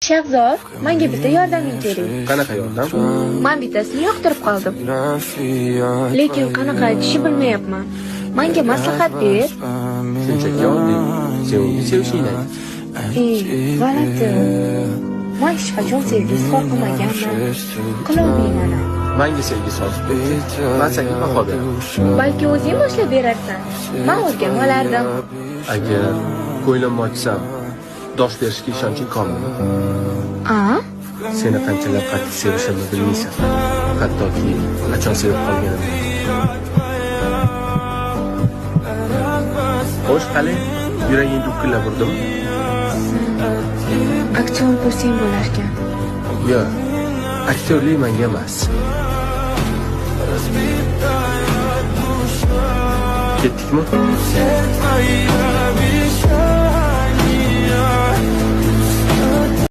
Shahzod, menga bitta yordaming kerak. Qanaqa yordam? Men bittasini yoqtirib qoldim. Lekin qanaqa aytishni bilmayapman. Menga maslahat ber. Shunchaki oddiy. Sen unga sevishingni ayt. Ey, g'alati. Men hech qachon sevgi izhor qilmaganman. Qilolmayman. Menga sevgi sozib berdi. Men senga baho beraman. Balki o'zing boshlab berarsan. Men o'rganib olardim. Agar ko'nglimni ochsam, dosh berishga ishonching komilmi? A? Seni qanchalar qattiq sevishimni bilmaysan. Hattoki qachon sevib qolganimni. Xo'sh, qalay? Yuraging dukkillab urdimi? Aktyor bo'lsang bo'larkan. Yo'q, aktyorlik menga emas. Ketdikmi?